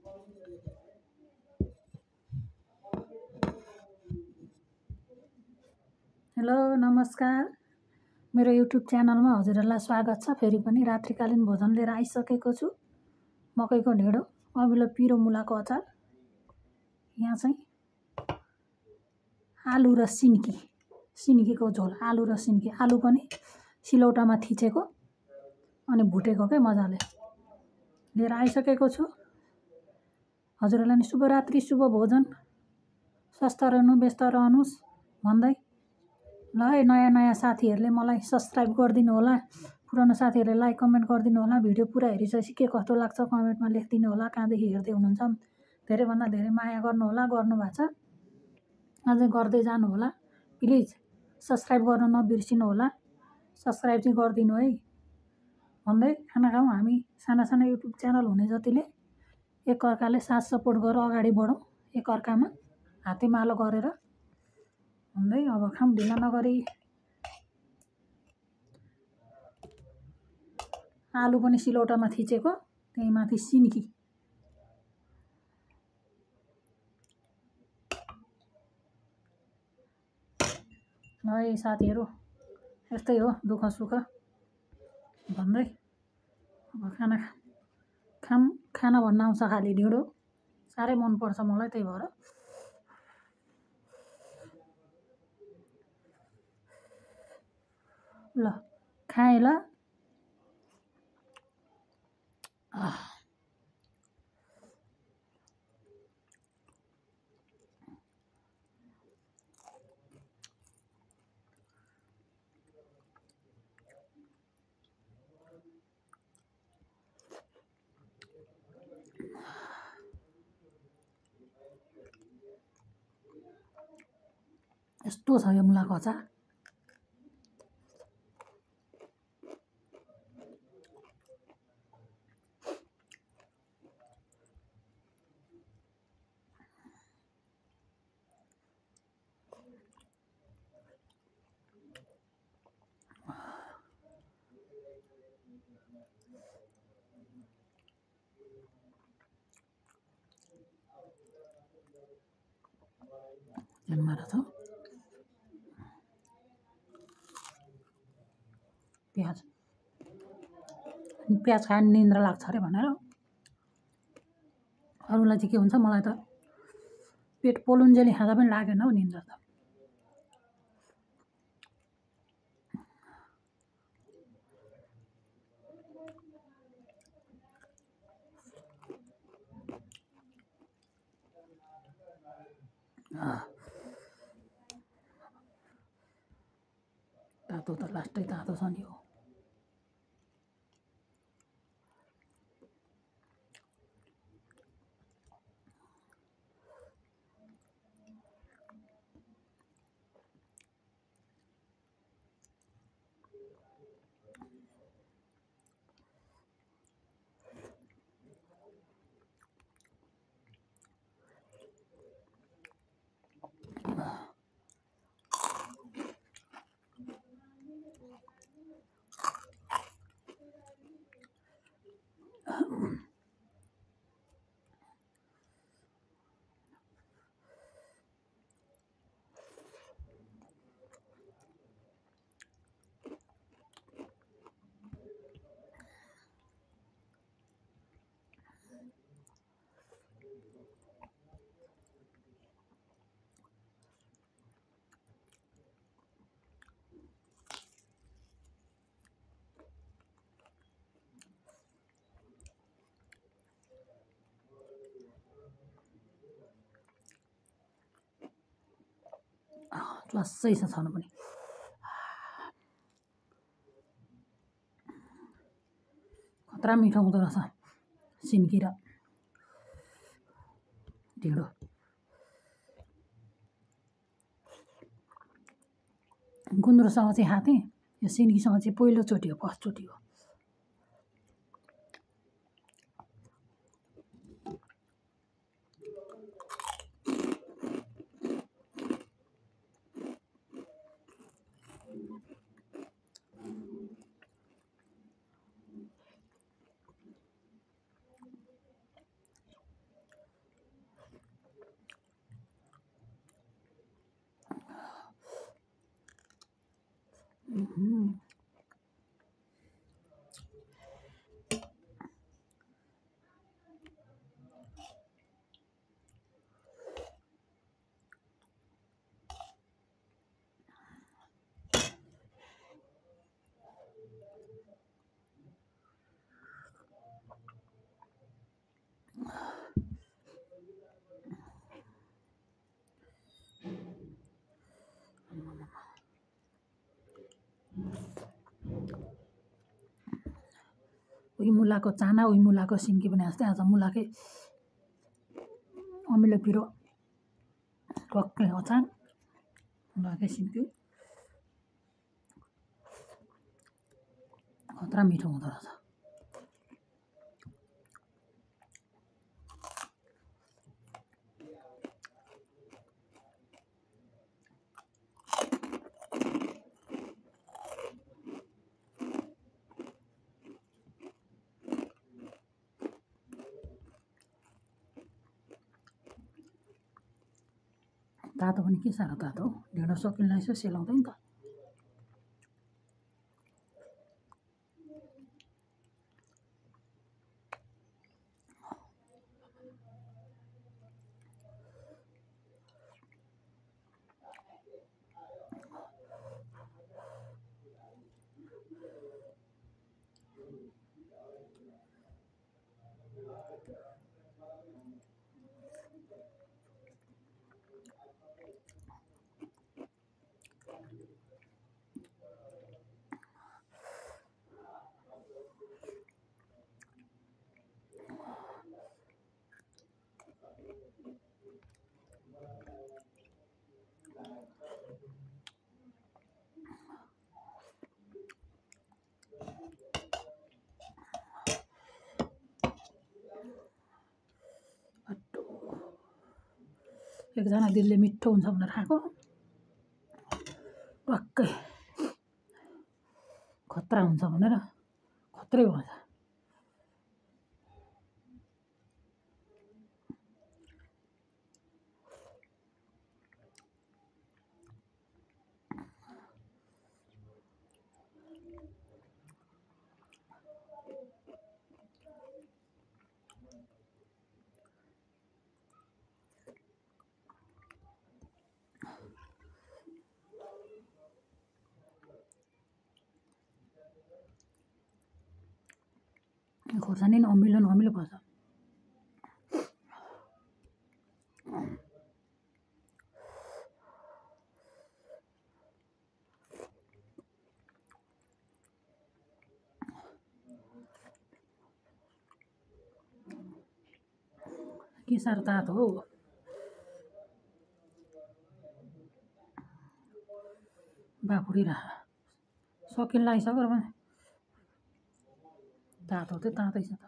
Hello नमस्कार मेरो YouTube च्यानलमा हजुरहरूलाई स्वागत छ। फेरि पनि रात्रिकालीन भोजन लिएर आइसकेको छु। मकैको ढेँडो, अमिलो पिरो मुलाको अचार, यहाँ चाहिँ आलु र सिन्कीको झोल, आलु र सिन्की, आलु पनि सिलौटामा थिचेको अनि भुटेको के मजाले लिएर आइसकेको छु। हजुरहरूलाई नि शुभरात्रि, शुभ भोजन, स्वस्थ रहनु, व्यस्त रहनुहोस् भन्दै ल है, नयाँ साथीहरूले मलाई सब्सक्राइब गरिदिनु होला, पुरानो साथीहरूले लाइक कमेन्ट गरिदिनु होला। भिडियो पुरा हेरिसकेपछि के कस्तो लाग्छ कमेन्टमा लेखिदिनु होला। कहाँदेखि हेर्दै हुनुहुन्छ धेरैभन्दा धेरै माया गर्नु होला, गर्नुभएको छ अझै गर्दै जानु होला। प्लिज सब्सक्राइब गर्न नबिर्सिनु होला, सब्सक्राइब चाहिँ गरिदिनु है भन्दै खाना खाउँ। हामी साना युट्युब च्यानल हुने जतिले एकअर्काले साथ सपोर्ट गरेर अगाडि बढौँ, एकअर्कामा हातेमालो गरेर भन्दै अब खाऊँ ढिला नगरी। आलु पनि सिलौटामा थिचेको, त्यही माथि सिन्की। है साथीहरू, यस्तै हो दुःख सुख भन्दै अब खाना भन्न आउँछ खालि ढिँडो साह्रै मनपर्छ मलाई, त्यही भएर ल खाएँ ल। यस्तो छ यो मुलाको अचार। जन्माएर छ प्याज खायो भने निन्द्रा लाग्छ अरे भनेर। अरूलाई चाहिँ के हुन्छ, मलाई त पेट पोलुन्जेली खाँदा पनि लागेन हौ निन्द्रा त। तातो त लास्टै तातो छ नि हो। च्वासै छ छनु पनि। खतरा मिठो हुँदो रहेछ सिन्की र ढिँडो। गुन्द्रुकसँग चाहिँ खाएको थिएँ, यो सिन्कीसँग चाहिँ पहिलोचोटि हो, फर्स्टचोटि हो। उही मुलाको चाना उही मुलाको सिन्की भने जस्तै आज मुलाकै अमिलो पिरो टक्कै अचार मुलाकै सिन्की खतरा मिठो हुँदो रहेछ। तातो पनि के साह्रो तातो हो, ढिँडो सकिँला यसो सेलाउँदैन त। एकजना दिदीले मिठो हुन्छ भनेर खाएको टक्कै खतरा हुन्छ भनेर खत्रै भन्छ। खोर्सानी नि अमिलो न अमिलो पर्छ। के साह्रो तातो हो, बाफुडिरह सकिन लागिसक्यो भने तातो चाहिँ तातै छ त।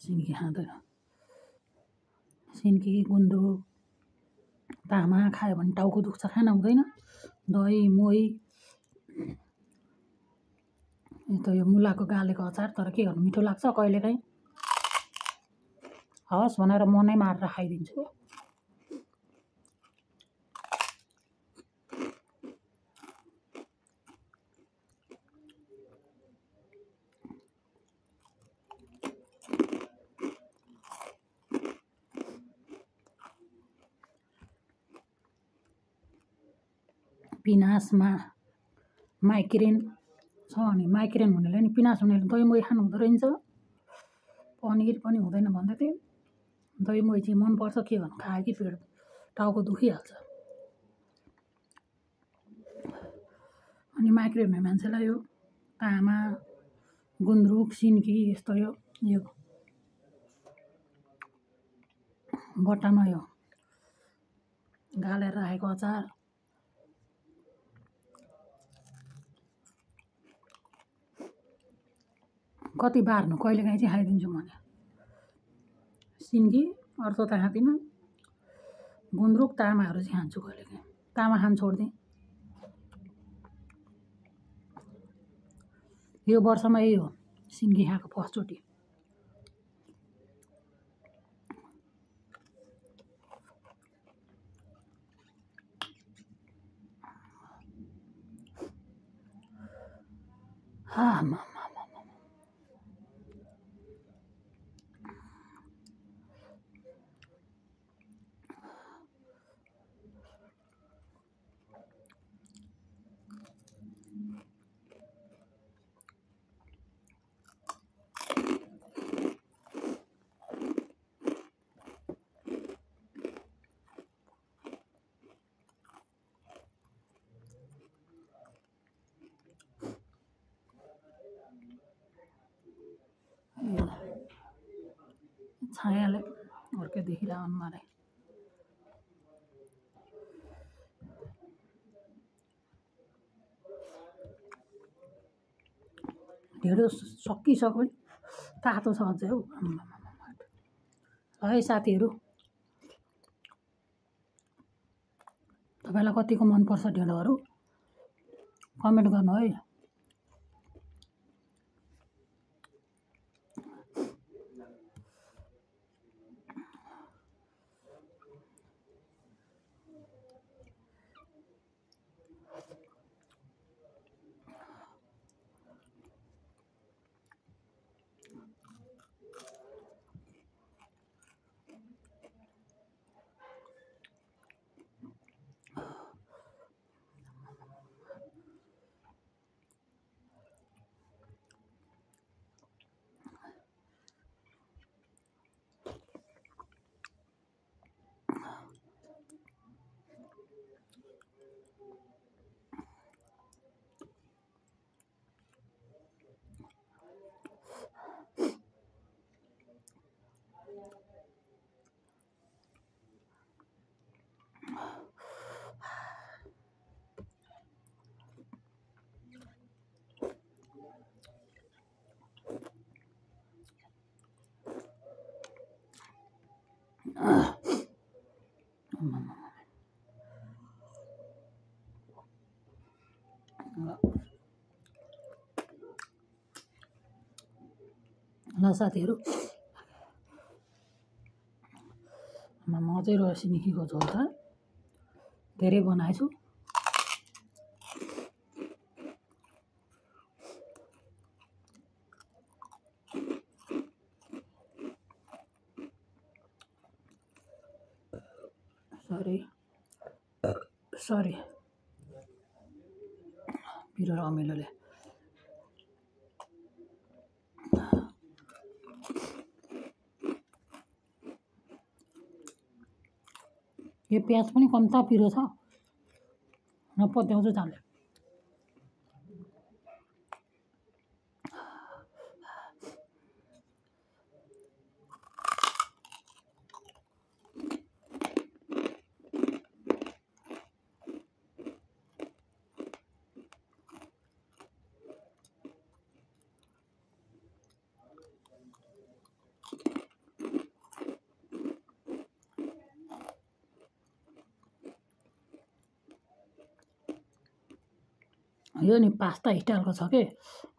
सिन्की खाँदैन, सिन्की गुन्द्रुक तामा खायो भने टाउको दुख्छ, खाना हुँदैन। दही मोही यो मुलाको गालेको अचार तर के गर्नु मिठो लाग्छ कहिलेकाहीँ। हवस् भनेर म नै मारेर खाइदिन्छु। पिनासमा माइग्रेन छ भने माइग्रेन हुनेले नि पिनास हुनेले दही मही खानु हुँदो रहेछ। पनिर पनि हुँदैन भन्दै थिएँ। दही मही चाहिँ मनपर्छ, के भन्नु खायो कि पेट टाउको दुखिहाल्छ। अनि माइग्रेन हुने मान्छेलाई यो तामा, गुन्द्रुक, सिन्की यस्तो यो बट्टामा यो गालेर राखेको अचार कति बार्नु, कहिलेकाहीँ चाहिँ खाइदिन्छु मैले। सिन्की अर्को त खाँदिनँ, गुन्द्रुक तामाहरू चाहिँ खान्छु कहिलेकाहीँ। तामा खान छोडिदिएँ। यो वर्षमा यही हो सिन्की खाएको फर्स्टचोटि। छायाले अर्कै देखिरह अनुहारै ढेँडो सकिसक्यो, तातो छ अझै हौ। है साथीहरू, तपाईँलाई कतिको मनपर्छ ढेँडोहरू कमेन्ट गर्नु है। ल साथीहरू, मजाले सिन्कीको झोल त धेरै बनाएछु। सरी पिरो र अमिलोले यो प्याज पनि कम्ता पिरो छ, नपत्याउँछु चाल्यो। यो नि पास्ता स्टाइलको छ के,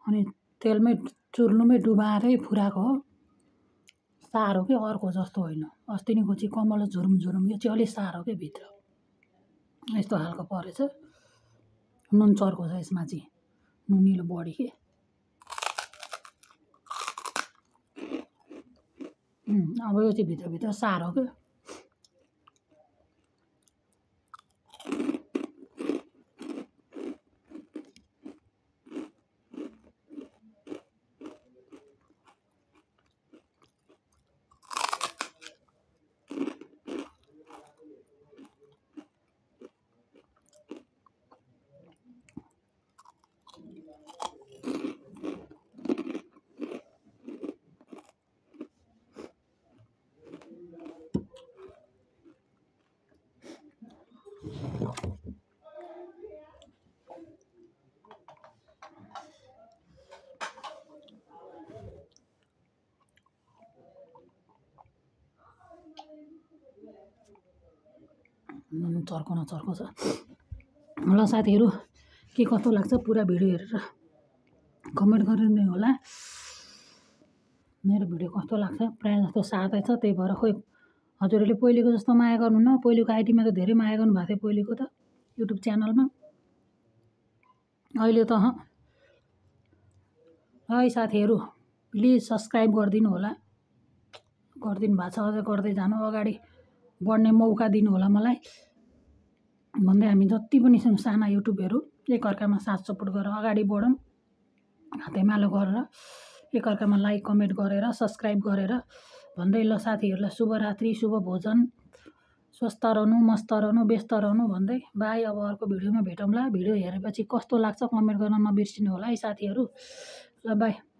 अनि तेलमै चुर्नुमै डुबाएरै फुराएको हो। सार हो कि अर्को जस्तो होइन। अस्तिनिको चाहिँ कमल झुरुम झुरुम, यो चाहिँ अलिक सार हो कि भित्र यस्तो खालको परेछ। नुन चर्को छ यसमा चाहिँ, नुनिलो बढी के। अब यो चाहिँ भित्रभित्र सार हो क्या। चर्को नचर्को छ। ल साथीहरू, के कस्तो लाग्छ पुरा भिडियो हेरेर कमेन्ट गरिदिनु होला। मेरो भिडियो कस्तो लाग्छ, प्रायः जस्तो साथै छ, त्यही भएर खोइ हजुरहरूले पहिलेको जस्तो माया गर्नुहुन्न। पहिलेको आइडीमा त धेरै माया गर्नुभएको थियो, पहिलेको त युट्युब च्यानलमा। अहिले त है साथीहरू, प्लिज सब्सक्राइब गरिदिनु होला। गरिदिनु भएको छ, अझै गर्दै जानु, अगाडि बढ्ने मौका दिनु होला मलाई भन्दै हामी जति पनि छौँ साना युट्युबहरू एकअर्कामा साथ सपोर्ट गरेर अगाडि बढौँ। हातेमालो गरेर एकअर्कामा लाइक कमेन्ट गरेर सब्सक्राइब गरेर भन्दै ल साथीहरूलाई शुभरात्रि, शुभ भोजन, स्वस्थ रहनु, मस्त रहनु, व्यस्त रहनु भन्दै बाई। अब अर्को भिडियोमा भेटौँला। भिडियो हेरेपछि कस्तो लाग्छ कमेन्ट गर्न नबिर्सिनु होला है साथीहरू। ल बाई।